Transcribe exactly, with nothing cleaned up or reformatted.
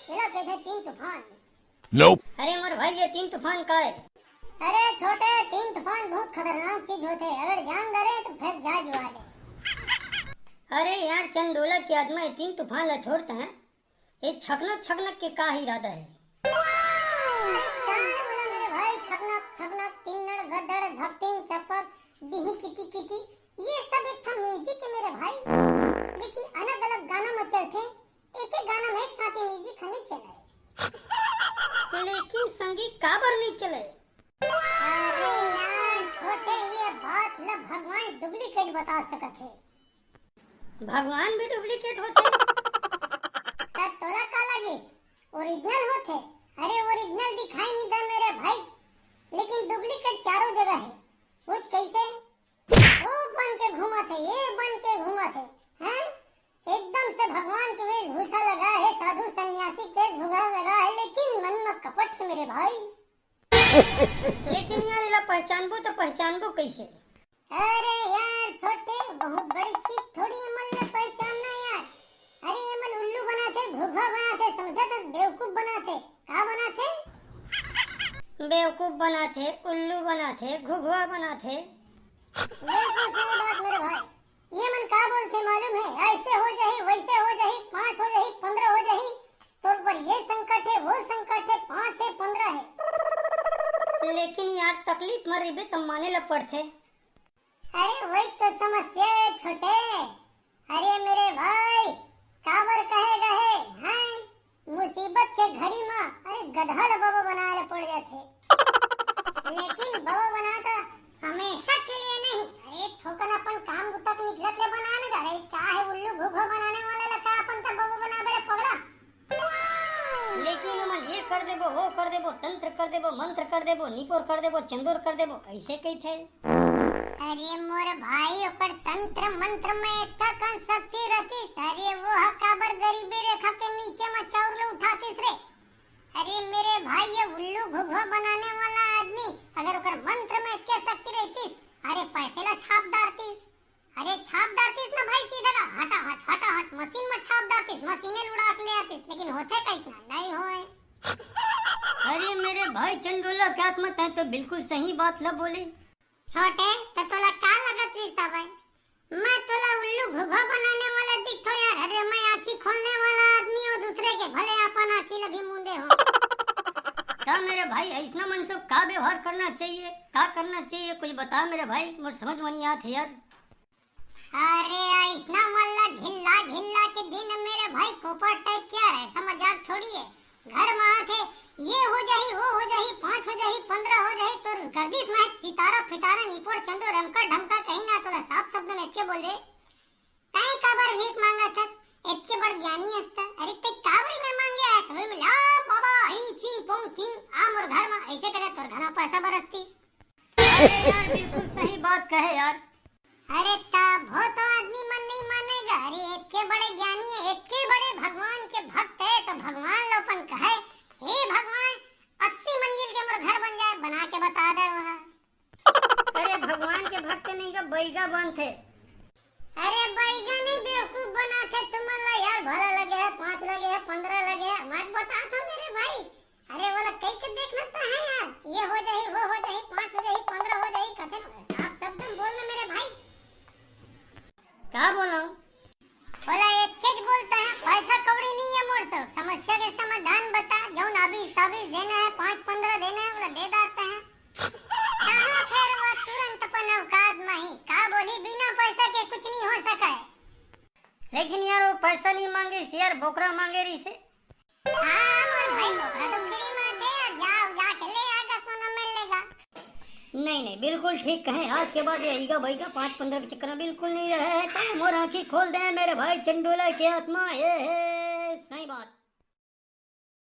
एला कहिथे तीन तूफान। Nope। अरे मोर भाई, ये तीन तूफान का है? अरे छोटे, तीन तूफान बहुत खतरनाक चीज होथे, अगर जान डरे तो फिर जा जुआ दे। अरे यार चंडोला के आत्मा, ये तीन तूफान ला छोड़ते हैं, ये छकनक छकनक के का इरादा है? अरे का है बोला मेरे भाई, छकनक छकनक, तिन्नड़ गद्दड़, धपतिन चपक, डिही किटी किटी, ये सब एक ठन म्यूजिक है मेरे भाई, लेकिन अलग अलग गाना में चलथे, एक एक गाना में एक साथ ये म्यूजिक नहीं चले। लेकिन संगी काबर नहीं चले? अरे यार छोटे, ये बात ल भगवान डुप्लीकेट बता सकत हे। भगवान भी डुप्लीकेट होथे? त तोला का लागिस, ओरिजिनल होथे? अरे ओरिजिनल दिखाई नहीं दे मेरे भाई, लेकिन डुप्लीकेट चारों जगह है। पूछ कैसे? वो बन के घूमत है, ये बन के घूमत है, हैं? एकदम से भगवान के वेशभूषा लगा है, साधु सन्यासी के वेशभूषा लगा है, लेकिन मन में कपट है मेरे भाई। लेकिन यार, एला पहचानबो तो पहचानबो कैसे? अरे यार छोटे, बहुत बड़ी चीज थोड़ी है मन में पहचानना यार। अरे ये मन उल्लू बनाथे, घुघुआ बनाथे, समझत हस? बेवकूफ बनाथे। का बनाथे? बेवकूफ बनाथे, उल्लू बनाथे, घुघुआ बनाथे। बिल्कुल सही बात मेरे भाई। ये मन का बोलथे मालूम है? ऐसे हो जाही, वैसे हो जाही, पाँच हो जाही, पन्द्रह हो जाही। तोर पर ये संकट है, वो संकट है, पाँच है, पन्द्रह है। लेकिन यार तकलीफ म रहिबे त माने ल पड़थे। अरे वही तो समस्या है छोटे। अरे मेरे भाई, काबर कहे गए हैं? मुसीबत के घड़ी में अरे गधा ल बाबा बनाए ल पड़ जाथे। लेकिन बाबा बना तो हमेशा के लिए नहीं। अरे थोकन अपन काम तक निकलत ले बनाने का। अरे का है उल्लू घुघुआ बनाने वाला ला का अपन तक बाबा बना बे रे पगला? लेकिन ओमन ये कर देबो, वो कर देबो, तंत्र कर देबो, मंत्र कर देबो, निपोर कर देबो, चंदोर कर देबो, ऐसे कहिथे। अरे मोर भाई, ओकर तंत्र मंत्र में एतका कन शक्ति रहतिस, अरे वो ह काबर गरीबी रेखा के नीचे म चाउर ल उठातिस रे? अरे मेरे भाई, ये उल्लू घुघुआ बनाने वाला आदमी अगर ओकर मंत्र में एतके शक्ति रहतिस, अरे पैसे ला छाप डारतिस। अरे छाप डारतिस ना भाई, सीधा का हटाहट, हटाहट मशीन में छाप डारतिस, मशीने ल उड़ा के ले आतिस, लेकिन होथे कइसना, नहीं होए। अरे मेरे भाई चंडोला के आत्मा, तैं तो बिल्कुल सही बात ल बोले। छोटे, त तोला का लगत रहिस हवय? मैं तोला उल्लू घुघुआ बनाने वाला दिखथो यार। अरे मैं आँखी खोलने वाला आदमी हूँ दूसरे के, भले अपन आँखी ल भी मूंदे हो। त मेरे भाई, ऐसना मन से का व्यवहार करना चाहिए, का करना चाहिए, कुछ बता मेरे भाई, मोर समझ में नहीं आत है यार। अरे ऐसना मन ला ढिल्ला ढिल्ला के दिन मेरे भाई कोपर टाइप क्या है, समझ आत थोड़ी है। घर में आथे, ये हो जाही, वो हो जाही, पाँच हो जाही, पन्द्रह हो जाही, तोर गर्दिश में सितारा फितारा निपोर चंदो रमका ढमका कहीं ना, तोला साफ शब्द में एतके बोल रे। तैं काबर भीख मांगत हस? एतके बड़ ज्ञानी हस त। अरे तैं काबर इधर मांगे आए? सभी मिला बाबा, हिंग चिंग पोंग चिंग, आ मोर घर में, ऐसे करे तोर घर में पैसा बरसतीस। अरे यार, बिल्कुल सही बात कहे यार। अरे तभो तो आदमी मन नहीं मानेगा। अरे एतके बड़े ज्ञानी है, एतके बड़े भगवान के भक्त है, तो भगवान ल अपन कहे, हे भगवान, अस्सी मंजिल के मोर घर बन जाए, बना के बता दे वह। अरे भगवान के भक्त नहीं का बैगा बनथे। अरे बैगा नहीं बेवकूफ बनाथे तुमन ला यार, भला लगे है, पाँच लगे है, पन्द्रह लगे है, मत बता था मेरे भाई। अरे वो लोग कई के देख लगता है यार, ये हो जाही, वो हो जाही, पाँच हो जाही, पन्द्रह हो जाही, कथे ना, साफ शब्द में बोल ना मेरे भाई। का बोला? बोला एतकेच बोलता है, पैसा कौड़ी नहीं है मोर से, समस्या के समाधान बता, जौन आबिस ताबिस देना है, पाँच पन्द्रह देना है, बोला दे डालते हैं। कहाँ फिर वो तुरंत अपन औकात में ही, का बोली, बिना पैसा के कुछ नहीं हो सका है। लेकिन यार वो पैसा नहीं मांगे, शेयर बोकरा मांगे रही से। हाँ, मोर भाई, बोकरा तो फ्री में थे, और जा, जा के ले आएगा, कोनो मिल लेगा। नहीं, नहीं, बिल्कुल ठीक कहे। आज के बाद ये ईगा भाई का पाँच पन्द्रह के चक्कर में बिल्कुल नहीं रहे है। तो मोर आँखी खोल दे मेरे भाई चंडोला के आत्मा, ये है सही बात।